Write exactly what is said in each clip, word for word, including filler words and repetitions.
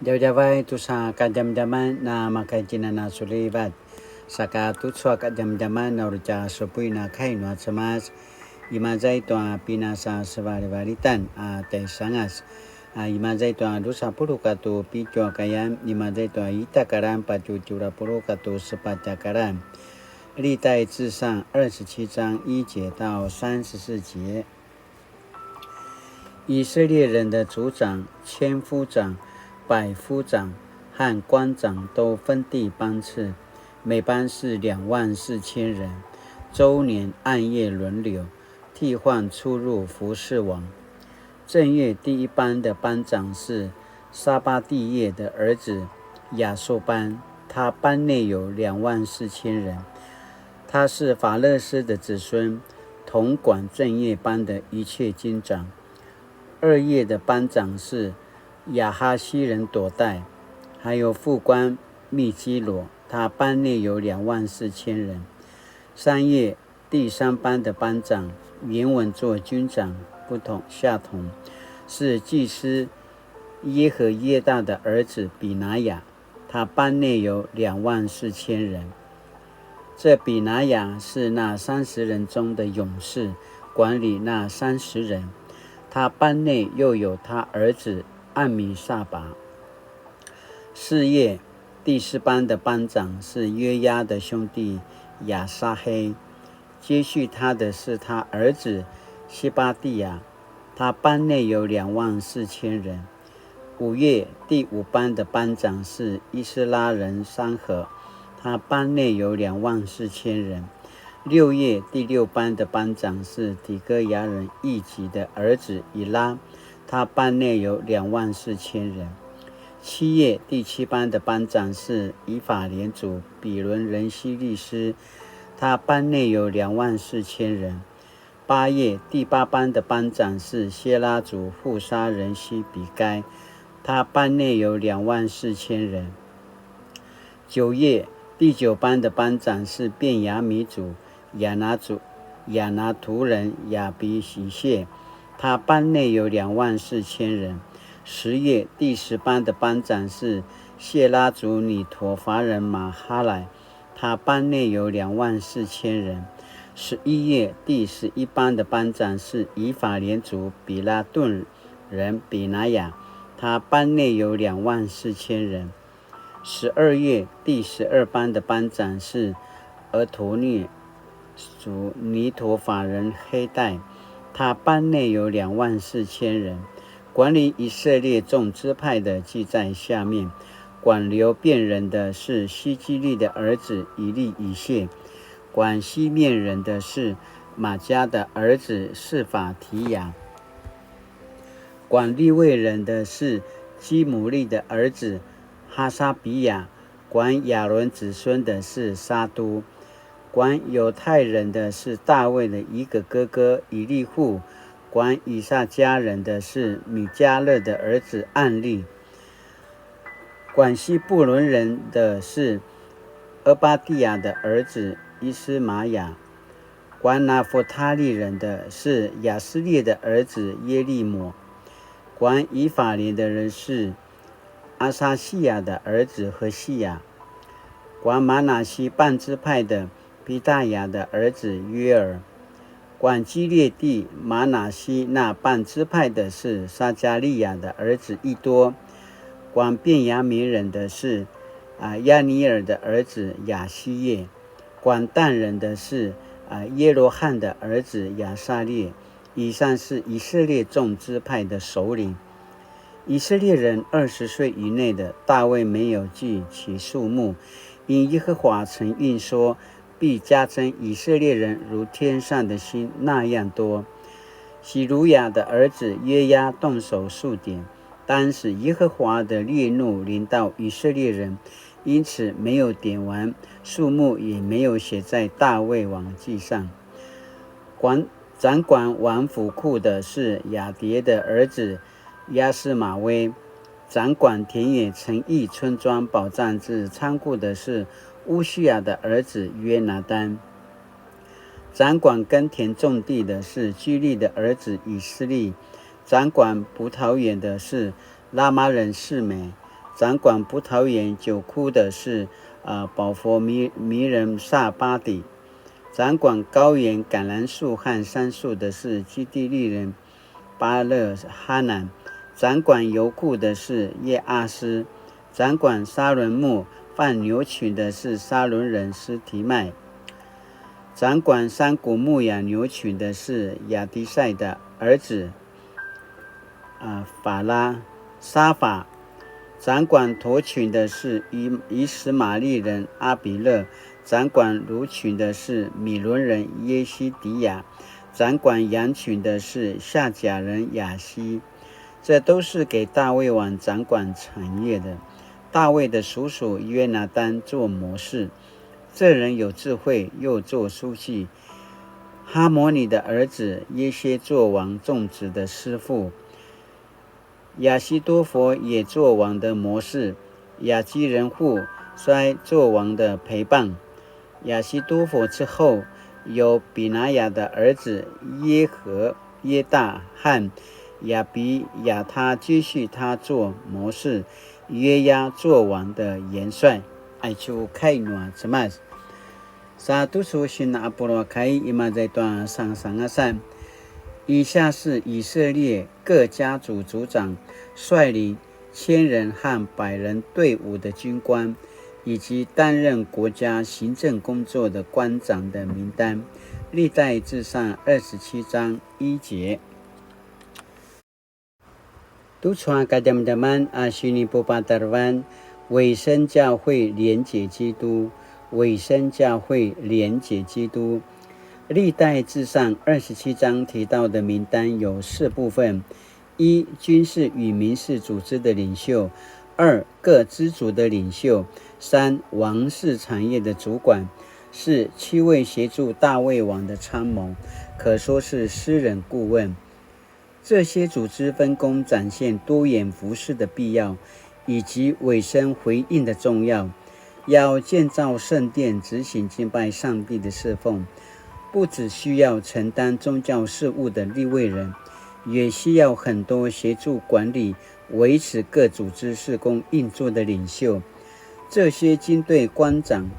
Djavadjavay tusa kadjamadjaman na makaitjinan a sulivat. Saka tucu a kadjamadjaman na uri tja supuin a kai nua Cemas. Imaza i tua pinasasevalivalitan a tjaisangas. A imaza i tua dusa puluq katu pitju a kayan, imaza i tua ita karan patju tjelu a puluq katu sepatj a karan. 歷代志上二十七章一節到三十四節。 以色列人的族长、千夫长、百夫长和官长都分地班次，每班是两万四千人，周年按月轮流，替换出入服侍王。正月第一班的班长是撒巴第叶的儿子亚朔班，他班内有两万四千人。他是法勒斯的子孙，统管正月班的一切军长。二月的班长是亚哈西人朵代，还有副官密基罗，他班内有两万四千人。三月第三班的班长，原文作军长，不同下同，是祭司耶何耶大的儿子比拿雅，他班内有两万四千人。这比拿雅是那三十人中的勇士，管理那三十人。他班内又有他儿子暗米撒拔。四月，第四班的班长是约押的兄弟亚撒黑，接续他的是他儿子西巴第亚，他班内有两万四千人。五月，第五班的班长是伊斯拉人三河，他班内有两万四千人。六月，第六班的班长是提哥亚人一吉的儿子以拉，他班内有两万四千人。七月，第七班的班长是以法莲族比伦人希利斯，他班内有两万四千人。八月，第八班的班长是谢拉族富沙人希比该，他班内有两万四千人。九月，第九班的班长是便雅悯族亚拿族亚拿图人亚比喜谢，他班内有两万四千人。十月，第十班的班长是谢拉族尼陀法人马哈莱，他班内有两万四千人。十一月，第十一班的班长是以法莲族比拉顿人比拿雅，他班内有两万四千人。十二月，第十二班的班长是俄陀涅族尼陀法人黑代，他班内有两万四千人。管理以色列众支派的记在下面。管流便人的是希基利的儿子以利以谢，管西面人的是玛迦的儿子示法提亚，管利未人的是基母利的儿子哈沙比亚，管亚伦子孙的是撒都，管犹太人的是大卫的一个哥哥以利户，管以撒迦人的是米迦勒的儿子暗利，管西布伦人的是俄巴第亚的儿子以斯玛雅，管拿弗他利人的是亚斯列的儿子耶利摩，管以法莲的人是阿撒西亚的儿子何西亚，管玛拿西半支派的皮大雅的儿子约尔，管基列地玛拿西那半支派的是撒迦利亚的儿子益多，管便雅悯人的是啊亚尼尔的儿子亚希叶，管但人的是啊耶罗汉的儿子亚撒列。以上是以色列众支派的首领。以色列人二十岁以内的，大卫没有记其数目，因耶和华曾应说，必加增以色列人如天上的星那样多。洗鲁雅的儿子约押动手数点，当时耶和华的烈怒临到以色列人，因此没有点完，数目也没有写在大卫王记上。管掌管王府库的是亚迭的儿子押斯马威，掌管田野城邑村庄保障之仓库的是乌西亚的儿子约拿单，掌管耕田种地的是基利的儿子以斯利，掌管葡萄园的是拉玛人示每，掌管葡萄园酒库的是，呃，宝佛迷，迷人撒巴底。掌管高原橄榄树和桑树的是基地利人巴勒哈南。掌管油库的是约阿施。掌管沙伦木放牛群的是沙伦人施提麦。掌管山谷牧养牛群的是亚迪赛的儿子，啊，法拉沙法。掌管驼群的是以，以实玛利人阿比勒。掌管驴群的是米伦人耶西迪亚。掌管羊群的是夏甲人亚希。这都是给大卫王掌管产业的。大卫的叔叔约拿单做谋士，这人有智慧，又做书记。哈摩尼的儿子耶歇做王种植的师傅。亚希多弗也做王的谋士。亚基人户筛做王的陪伴。亚希多弗之后，有比拿雅的儿子耶何、约大和亚比亚他接续他做谋士。约押做王的元帅。Aicu kai nua Cemas. Sa tucu sinapuluq a kai imaza i tua sangasangasan. 以下是以色列各家族族长率领千人和百人队伍的军官，以及担任国家行政工作的官长的名单。历代志上二十七章一节。Tucu a kadjamadjaman a sinipupatarevan, 委身教会连结基督，委身教会连结基督。历代志上二十七章提到的名单有四部分：一、军事与民事组织的领袖；二、各支族的领袖；三、王室产业的主管；四、七位协助大卫王的参谋，可说是私人顾问。这些组织分工展现多元服事的必要，以及委身回应的重要。要建造圣殿、执行敬拜上帝的侍奉，不只需要承担宗教事务的利未人，也需要很多协助管理、维持各组织事工运作的领袖。这些军队官长、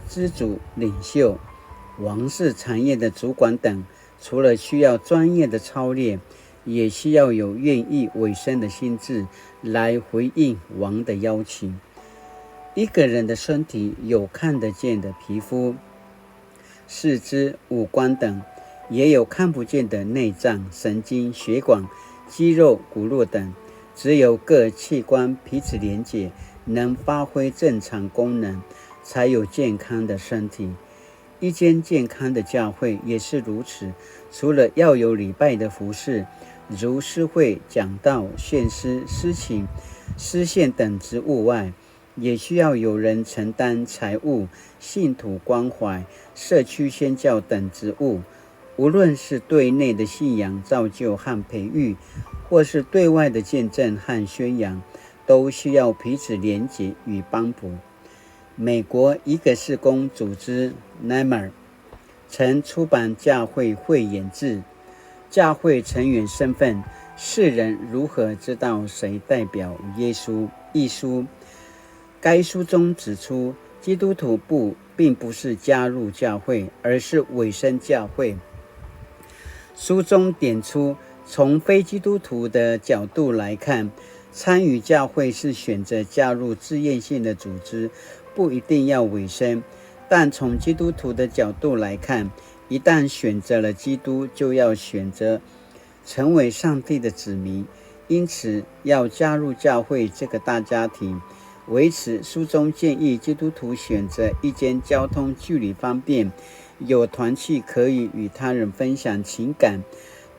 支族领袖、王室产业的主管等，除了需要专业的操练，也需要有愿意委身的心智来回应王的邀请。一个人的身体有看得见的皮肤、四肢、五官等，也有看不见的内脏、神经、血管、肌肉、骨络等。只有各器官彼此连结，能发挥正常功能，才有健康的身体。一间健康的教会也是如此，除了要有礼拜的服事，如司会、讲道、献诗、司琴、司献等职务外，也需要有人承担财务、信徒关怀、社区宣教等职务。无论是对内的信仰造就和培育，或是对外的见证和宣扬，都需要彼此连结与帮扶。美国一个事工组织 NAMER 曾出版教会会员制，教会成员身份，世人如何知道谁代表耶稣一书。该书中指出，基督徒不，并不是加入教会，而是委身教会。书中点出，从非基督徒的角度来看，参与教会是选择加入自愿性的组织，不一定要委身。但从基督徒的角度来看，一旦选择了基督，就要选择成为上帝的子民，因此要加入教会这个大家庭。为此，书中建议基督徒选择一间交通距离方便、有团契可以与他人分享情感、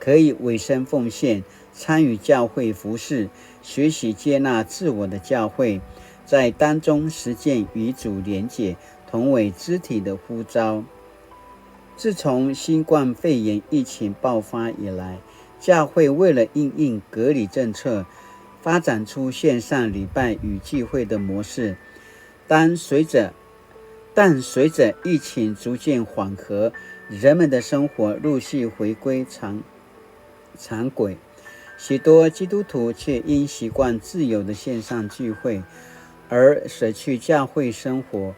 可以委身奉献、参与教会服事、学习接纳自我的教会，在当中实践与主连结、同为肢体的呼召。自从新冠肺炎疫情爆发以来，教会为了因应隔离政策，发展出线上礼拜与聚会的模式。当随着，但随着疫情逐渐缓和，人们的生活陆续回归常常轨，许多基督徒却因习惯自由的线上聚会而舍去教会生活，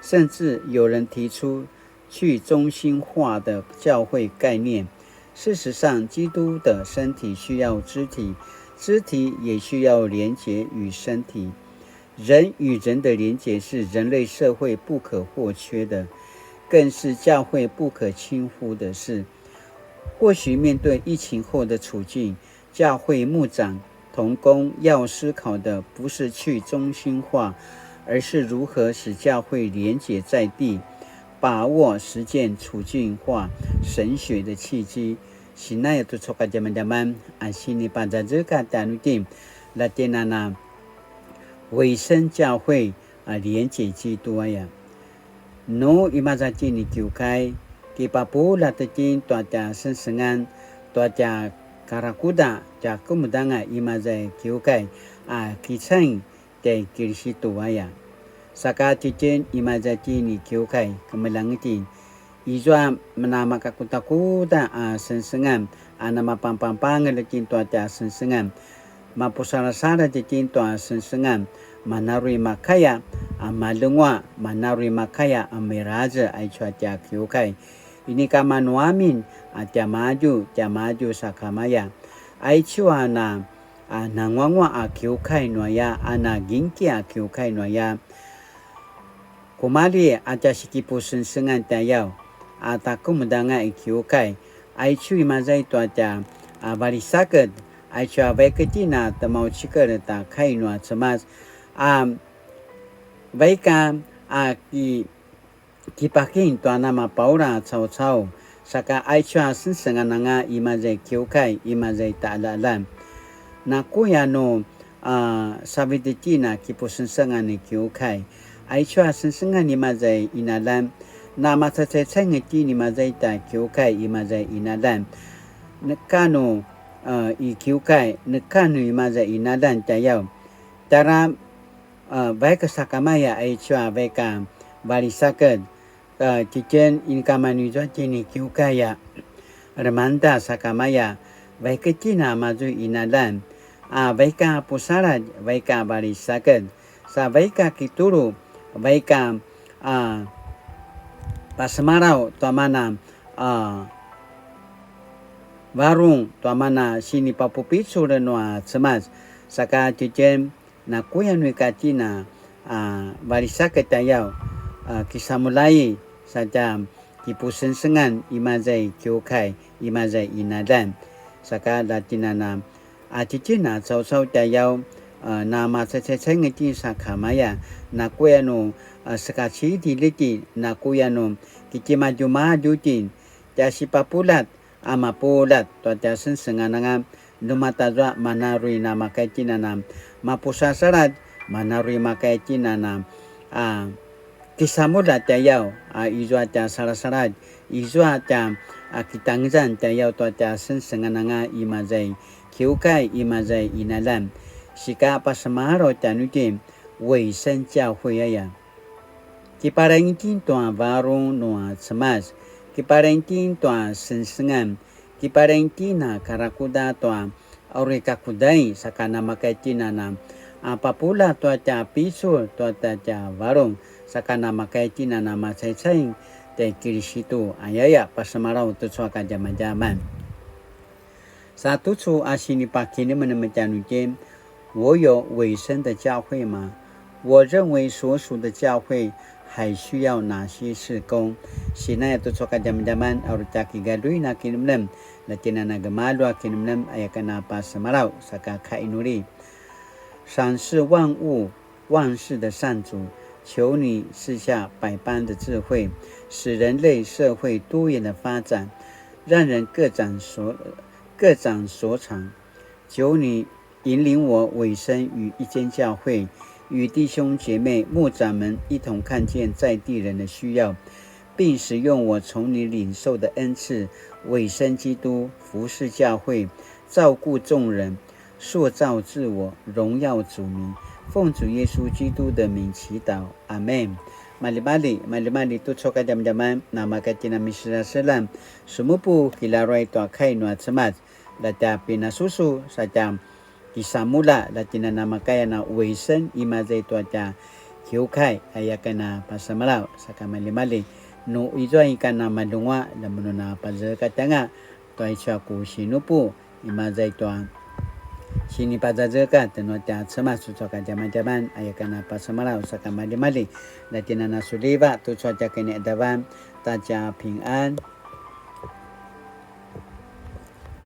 甚至有人提出去中心化的教会概念。事实上，基督的身体需要肢体，肢体也需要连结与身体。人与人的连结是人类社会不可或缺的，更是教会不可轻忽的事。或许面对疫情后的处境，教会牧长同工要思考的不是去中心化，而是如何使教会连结在地，把握实践处境化神学的契机。Sinaya tucu a kadjamadjaman a sinipazazekatj tjanuitjen, latinana 委身教会 a 连结基督 aya. Nu imaza itjen i kiukai, kipapuljat itjen tua tja sengsengan, tua tja karakuda, tja kemudanga imaza i kiukai a kicaing tjai Kilisitu aya. Saka tjitjen imaza itjen i kiukai, kemeljang itjen, izua namakakudakuda a sengsengan, a namapangpangpangelj itjen tua tja sengsengan, mapusalasaladj itjen tua sengsengan, manaruy makaya a malengua, manaruy makaya a mirazek aicu a tja kiukai. Inika manu amin a tiamadju, tiamadju sakamaya. Aicu a na, a nanguanguaq a kiukai nuaya, a na ginki a kiukai nuaya. Kumalji a tja sikipusengsengan tjayaw, a ta kemudanga i kiukai, aicu imaza i tua tja, a, valisaked, aicu a vaik itjen a temaucikel ta kai nua Cemas, a, vaik a, a, ki, kipakim tua namapaula caucau, saka aicu a sengsengan anga imaza i kiukai, imaza i taqaljaqaljan. Nakuya nu, a, savid itjen a kipusengsengan i kiukai. Aicu a sengsengan imaza i qinaljan, na macacaicaing itjen imaza i tja kiukai imaza i qinaljan. Neka nu, a, i kiukai, neka nu imaza i qinaljan tjayaw. Tjara, a, vaik sakamaya aicu a vaik a valisaked, a, tjitjen inika manu izua itjen i kiukai a lemangeda sakamaya, vaik itjen a mazu i qinaljan, a, vaik a pusaladj, vaik a valisaked, sa vaik a kitulu, vaik a, a, pasemalaw tua mana, a, varung tua mana sinipapupicul nua Cemas, saka tjitjen nakuya nu ika itjen a, a, valisaked tjayaw, a, kisamuljai sa tja kipusengsengan imaza i kiukai, imaza i qinaljan. Saka latinana, a, tjitjen a caucau tjayaw, a, na macacaicaing itjen sakamaya, nakuya nu, a, sekacidilj itjen, nakuya nu kitimadjumadju itjen, tja sipapuljat, a mapuljat tua tja sengsengan anga, nu matazua manaruy namakay itjen a na mapusasaladj, manaruy makay itjen a na, a, kisamuljat tjayaw, a, izua tja salasaladj, izua tja, a, kitangezan tjayaw tua tja sengsengan anga imaza i kiukai imaza i qinaljan. Sika pasemalaw tjanuitjen, 委身教会 aya. Kipalaing itjen tua varung nua Cemas, kipalaing itjen tua sengsengan, kipalaing itjen a karakuda tua a uri kakudain, saka namakay itjen a na, a, papuljat tua tja picul tua tja, tja varung, saka namakay itjen a na macaicaing tjai Kilisitu, ayaya, pasemalaw tucu a kadjamadjaman. Sa tucu a sinipakinemenem tjanuitjen, 我有委身的教会吗？我认为所属的教会还需要哪些事工？Sinaya tucu a kadjamadjaman, a uri tja kigaluin a kinemenem, na tjinana gemalju a kinemenem, aya ken a pasemalaw, saka kainuli. 赏赐万物 万事的上主，求你赐下百般的智慧，使人类社会多元的发展，让人各展所，各展所长。求你引领我委身于一间教会，与弟兄姐妹、牧长们一同看见在地人的需要，并使用我从你领受的恩赐，委身基督，服侍教会，照顾众人， 塑造自我，荣耀主名。奉主耶稣基督的名祈祷，阿们。Maljimalji, maljimalji tucu a kadjamadjaman, namakay itjen a miselaselang, semupu kilaruay tua kai nua Cemas, la tja pinasusu, sa tja kisamulja, la tjinana makaya na uwesen, imaza i tua tja kiukai, aya ken a pasemalaw, saka malimali, nu izua ika na malunguaq, la mun a pazekatjanga, tua icu a ku sinupu, imaza i tua sinipazazekatj nua tja Cemas tucu a kadjamadjaman, aya ken a pasemalaw, saka malimali, la tjinana suliva, tucu a tja kiniqadavan, ta tja pingan,